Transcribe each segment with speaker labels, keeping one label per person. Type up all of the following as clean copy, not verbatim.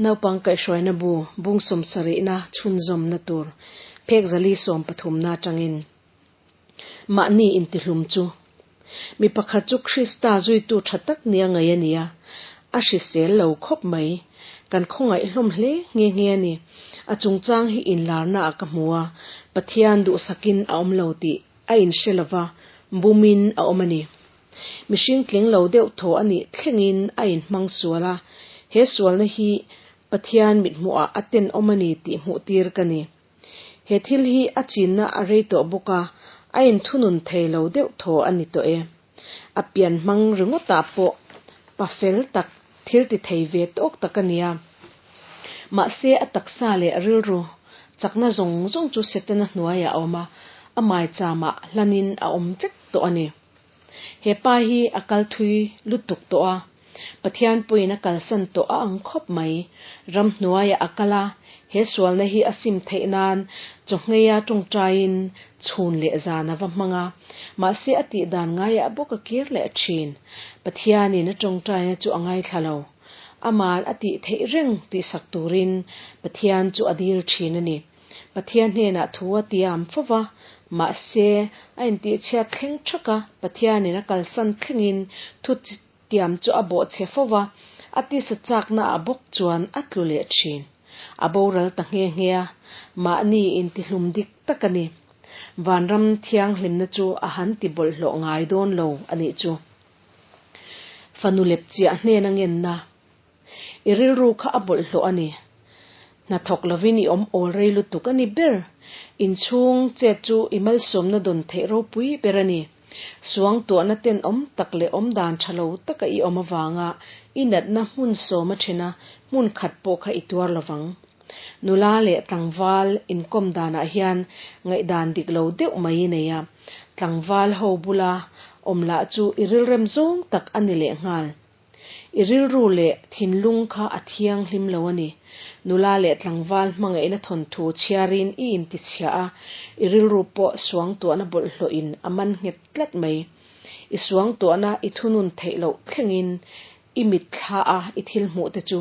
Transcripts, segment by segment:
Speaker 1: Naupang kaihhruaina bu bung sawmsarihna chhunzawmna tur phek zali sawm pathumna atangin mahni intihlum chu mi pakhat chu Krista zuitu tha tak nia ngaih a ni a, a hrisel lo khawp mai. Kan khawngaih hlawm hle nghe nghe a ni. A chungchang hi inlarna ah ka hmu a, Pathian duhsakin a awm lo tih a inhre lova, bumin a awm a ni. Mihring tling lo deuh thaw a nih thlengin a inhmang sual a, he sualna hi Pathian mithmuhah a tenawm a ni tih hmuh tir ka ni. He thil hi a chinna a rei tawh bawk a, a inthunun thei lo deuh thaw a ni tawh e. A pian hmang ringawtah pawh pa fel tak, thil ti thei ve tawk tak a nia. Mahse a taksa leh rilru chakna zawng zawng chu Setana hnuaiah a awm a, a maichama hlanin a awm vek tawh a ni. He pa hi a kal thui lutuk tawh a, Pathian pawhin a kalsan tawh a ang khawp mai. Ramhnuaiah a kal a, he sualna hi a sim theih nan chawhngheia tawngtaiin chhun leh zan a va hmang a, mahse a tih dan ngaiah bawk a kir leh thin. Pathianin a tawngtaina chu a ngaithla lo. Aman a tih theih reng tihsak turin Pathian chu a dil thin a ni. Pathian hnenah thu a tiam fo va, mahse, a intihchhiat thleng thak a, Pathianin a kalsan thlengin thu tiam chu a bawhchhe fo va, a tisa chakna ah bawk chuan a tlu leh thin. A boral ta nghe nghe a, mahni intihlum dik tak a ni. Vanram thianghlimna chu a han ti bawlhhlawh ngai dawn lo a nih chu. Fanu lepchiah hnena ngenna. I rilru kha a bawlhhlawh a ni. Hnathawk lovin i awm awl rei lutuk a ni ber. Inchhung chet chu i malsawmna dawn theih ropui ber a ni. Suangtuahna tenawm tak leh awmdan tha lo taka i awm avanga i natna hmun sawm a then a, hmun khat pawh kha i tuar lovang. Nula leh tlangval inkawm danah hian ngaihdan dik lo deuh mai i nei a, tlangval ho bula awm lah chu i rilrem zawng tak a ni lehnghal. I rilru leh thinlung kha a thianghlim lo a ni. Nula leh tlangval hmangaihna thawnthu chhiarin i intichhia a, i rilru pawh suangtuahna bawlhhlawhin a man nghet tlat mai. I suangtuahna i thunun theih loh thlengin i mitthla a i thil hmuh te chu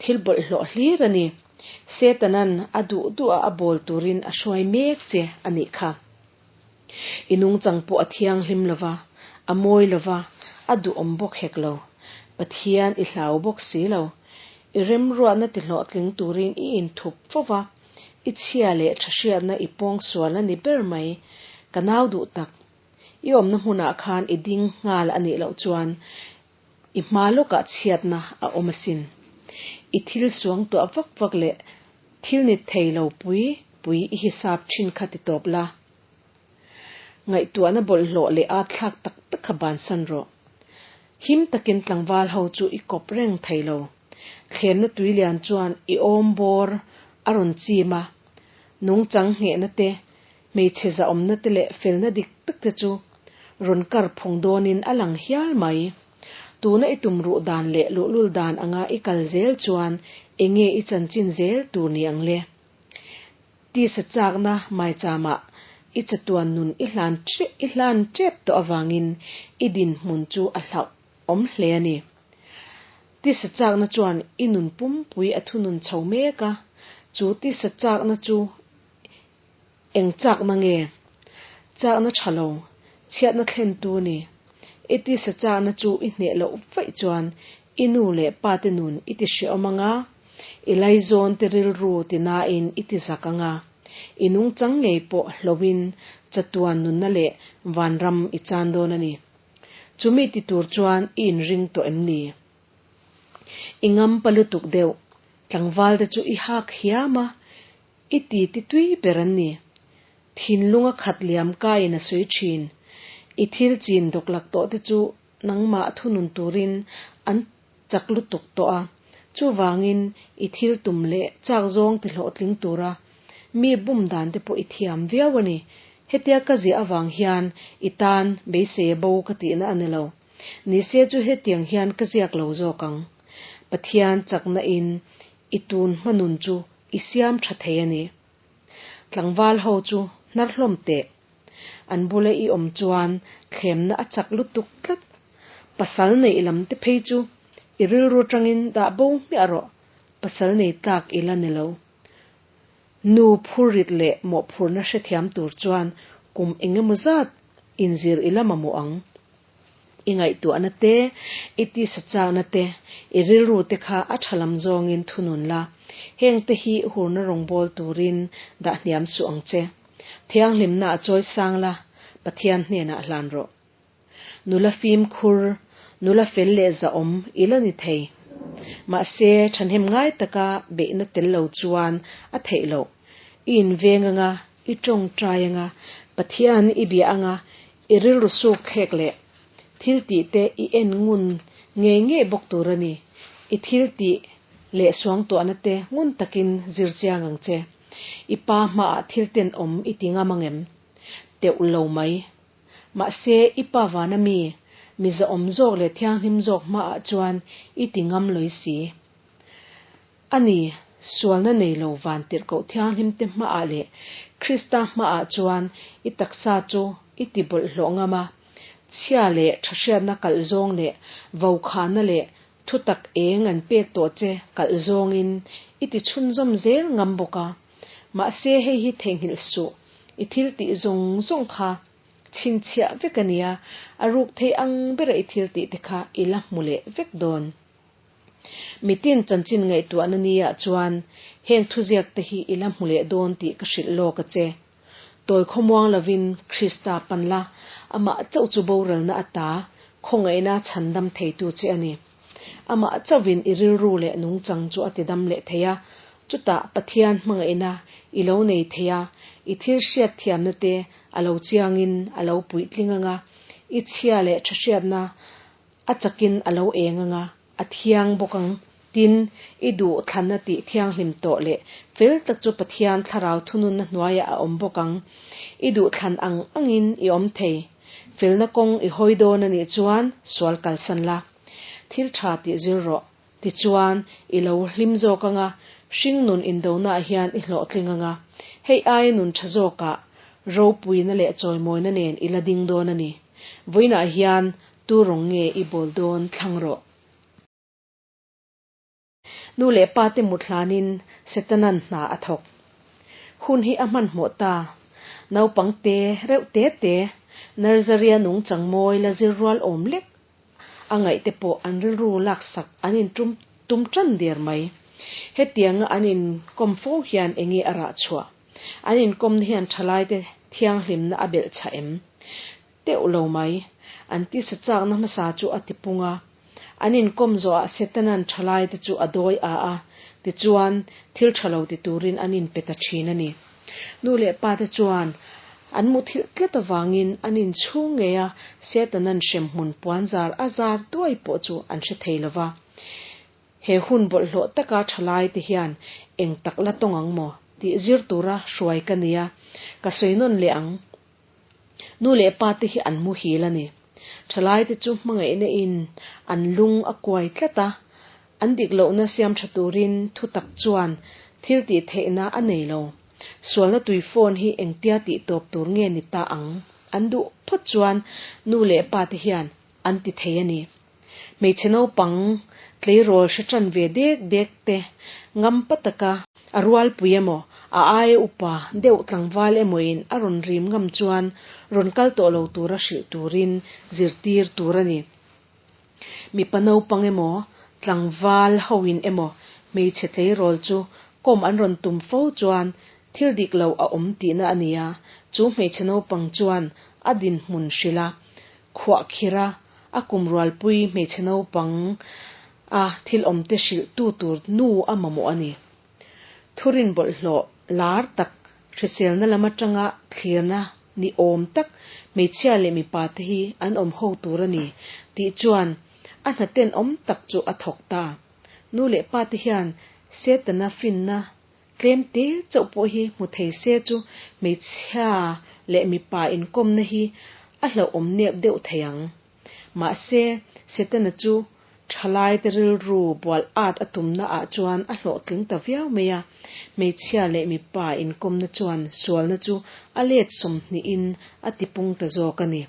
Speaker 1: thil bawlhhlawh hlir a ni. Setanan a duh duh a a bawl turin a hruai mek che a nih kha. I nungchang pawh a thianghlim lo va, a mawi lo va, a duhawm bawk hek lo. Pathian i hlau bawk si lo. I remruatna tihlawhtling turin i inthup fo va, i chhia leh tha hriatna i pawng sual a ni ber mai. Ka nau duh tak, i awmna hmunah khan i ding nghal a nih loh chuan i hma lawkah chhiatna a awm asin. I thil suangtuah vak vak leh thil ni thei lo pui pui i hisap thin kha ti tawp la. Ngaihtuahna bawlhhlawh leh at thlak tak tak kha bansan rawh. Him takin tlangval ho chu i kawp reng thei lo. Thlemna tuilian chuan i awm bawr a rawn chim a, nungchang nghehna te, hmeichhe zahawmna te leh felna dik tak te chu rawn kar phung dawnin a lang hial mai. Tuna i tum ruh dan leh luhlul dan anga i kal zel chuan enge i chanchin zel tur ni ang le? Tisa chakna maichama i chatuan nun i hlan i hlan tep tawh avangin i dinhmun chu a hlauh awm hle a ni. Tisa chakna chuan i nun pumpui a thunun chho mek a, chu tisa chakna chu eng chakna nge? Chakna tha lo, chhiatna thlentu a ni. I tisa chakna chu i hneh loh vaih chuan i nu leh pa te nun i ti hrehawm ang a, I laizawn te rilru ti nain i ti zak ang a, i nungchang ngei pawh hloin chatuan nunna leh vanram i chan dawn a ni. Chumi ti tur chuan i inring tawh em ni? I ngam pa lutuk deuh, tlangval te chu i hak hiam a, i ti ti tui ber an ni. Thinlunga khat liam kaiin a sawi thin. I thil chin dawklak tawh te chu nangmah thunun turin an chak lutuk tawh a, chuvangin i thil tum leh chak zawng ti hlawhtling tura mi bum dan te pawh i thiam viau a ni. Hetia ka ziah avang hian i tan beisei a bo ka tihna a ni lo. Nise chu hetiang hian ka ziak lo zawk ang. Pathian chakna in i tun hmanun chu i siam tha thei a ni. Tlangval ho chu hnar hlawm teh. An bula i awm chuan thlemna a chak lutuk tlat. Pasal neih lam te phei chu i rilru atangin dah bo hmiah rawh. Pasal nei tlak i la ni lo. Nu phurrit leh mawhphurhna hrethiam tur chuan kum engemaw zat inzir i la mamawh ang. I ngaihtuahna te, i tisa chakna te, i rilru te kha a tha lam zawngin thunun la. Heng te hi hurna rawngbâwl turin dah hniam suh ang che. Thianghlimna a chawi sang la, Pathian hnenah hlan rawh. Nula fimkhur, nula fel leh zahawm i la ni thei. Mahse, thahnem ngai taka beihna tel lo chuan a theih loh. I inveng anga, i tawngtai anga, Pathian i bia anga, i rilru suk thlek leh thil tih te i en ngun ngei ngei bawk tur a ni. I thil tih leh suangtuahna te ngun takin zir chiang ang che. I pa hmaah thil tenawm i ti ngam angem? Teuh lo mai. Mahse, i pa vana mi, mi zahawm zawk leh thianghlim zawk hmaah chuan i ti ngam lawi si. A ni, sualna nei lo van tirhkoh thianghlim te hmaah leh Krista hmaah chuan i taksa chu i ti bawlhhlawh ngam a, chhia leh tha hriatna kalh zawng leh vokhana leh thutak eng an pek tawh che kalh zawngin i ti chhunzawm zel ngam bawk a. Mahse hei hi theihnghilh suh, i thil tih zawng zawng kha chhinchhiah vek a nia, a ruk thei ang bera i thil tih te kha i la hmu leh vek dawn. Mitin chanchin ngaihtuahna nia chuan heng thuziak te hi i la hmu leh dawn tih ka hrilh lawk a che. Tawi khawmuang lovin Krista pan la, amah chauh chu boralna ata khawngaihna chhandam theitu che a ni. Amah chauhin i rilru leh nungchang chu a tidam leh thei a, chutah Pathian hmangaihna i lo nei thei a, i thil hriatthiamna te a lo chiangin a lo puitling ang a, i chhia leh tha hriatna a chakin a lo eng ang a, a thiang bawk ang. Tin, i duh thlanna tih thianghlim tawh leh fel tak chu Pathian thlarau thununna hnuaiah a awm bawk ang. I duh thlan ang angin i awm thei. Felna kawng i hawi dawn a nih chuan sual kalsan la. Thil tha tih zir rawh. Tichuan, i lo hlim zawk ang a, hringnun indonaah hian i hlawhtling ang a. Hei aia nun tha zawkah ropuina leh chawimawina nen i la ding dawn a ni. Vawiinah hian tu rawng nge i bawl dawn thlang rawh. Nu leh pa te mut hlanin Setanan hna a thawk. Hun hi a hmanhmawh ta. Naupang te reuh te te, nursery a nungchang mawi la zir rual awm lek a ngaih te pawh an rilru laksak an in tum tum tan der mai. Hetianga an inkawm fo hian enge a rah chhuah? An inkawmna hian thalaite thianghlimna a belh chhah em? Teuh lo mai. An tisa chakna hmasa chu a ti pung a. An inkawm zawhah Setanan thalaite chu a dawi a a, tichuan thil tha lo ti turin an inpe ta thin a ni. Nu leh pate chuan an muthilh tlat avangin an inchhung ngei a Setanan hremhmun puanzar a zar duai pawh chu an hre thei lo va. He hun bawlhhlawh taka thalaite hian eng tak la tawng ang maw tih zir tura hruai ka nia, ka sawi nawn leh ang. Nu leh pa te hi an muhil a ni. Thalaite chu hmangaihna in an lung a kuai tlat a, an dik lohna siam tha turin thutak chuan thil tih theihna a nei lo. Sualna tui phone hi engtia tih tawp tur nge ni ta ang? An duh phawt chuan nu leh pa te hian an ti thei a ni. Hmeichhe naupang tleirawl hre tan ve dek dek te ngam pa taka a rualpui emaw, a aia upa deuh tlangval emawin a rawn rim ngam chuan rawn kal tawh lo tura hrilh turin zirtir tur a ni. Mipa naupang emaw, tlangval hoin emaw hmeichhe tleirawl chu kawm an rawn tum fo chuan thil dik lo a awm tihna a ni a, chu hmeichhe naupang chuan a dinhmun hrilh a, khuahkhirh a, a kum rualpui hmeichhe naupang a thil awmte hrilh tu tur nu a mamawh a ni. Thurin bawlhhlawh lar tak, hriselna lam atanga thlirna ni awm tak hmeichhia leh mipa te hi an awm ho tur a ni tih chuan a hna tenawm tak chu a thawk ta. Nu leh pa te hian Setana finna Tlem te chauh pawh hi hmu thei se chu hmeichhia leh mipa inkawmna hi a hlauhawm nep deuh thei ang. Mahse, Setana chu thalaite rilru bual at a tumna ah chuan a hlawhtling ta viau mai a, hmeichhia leh mipa inkawmna chuan sualna chu a let 20 in a tipung ta zawk a ni.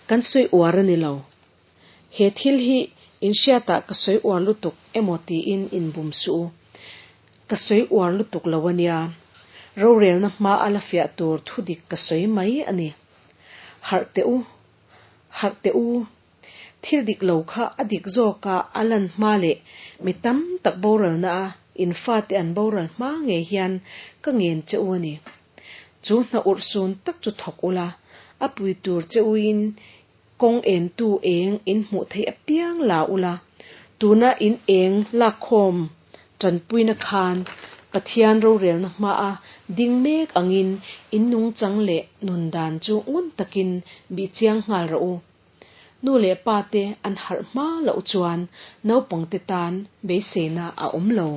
Speaker 1: Kan sawi uar a ni lo. He thil hi In hriatah ka sawi uar lutuk emaw tiin inbum suh u. Ka sawi uar lutuk lo a nia. Rorelna hma a la fiah tur thu dik ka sawi mai a ni. Harh teh u. Harh teh u. Thil dik lo kha a dik zawka a lan hma leh mi tam tak boralna a in fate an boral hma ngei hian ka ngen che u a ni. Chu hna urhsun tak chu thawk ula, a pui tur che uin kawng entu eng in hmuh theih apiang la ula, tuna in eng lakkhawm tanpuina khan Pathian rorelna hmaa ding mek angin in nungchang leh nun dan chu ngun takin bihchiang nghal rawh u. Nu leh pa te an harh hma loh chuan naupangte tan beiseina a awm lo.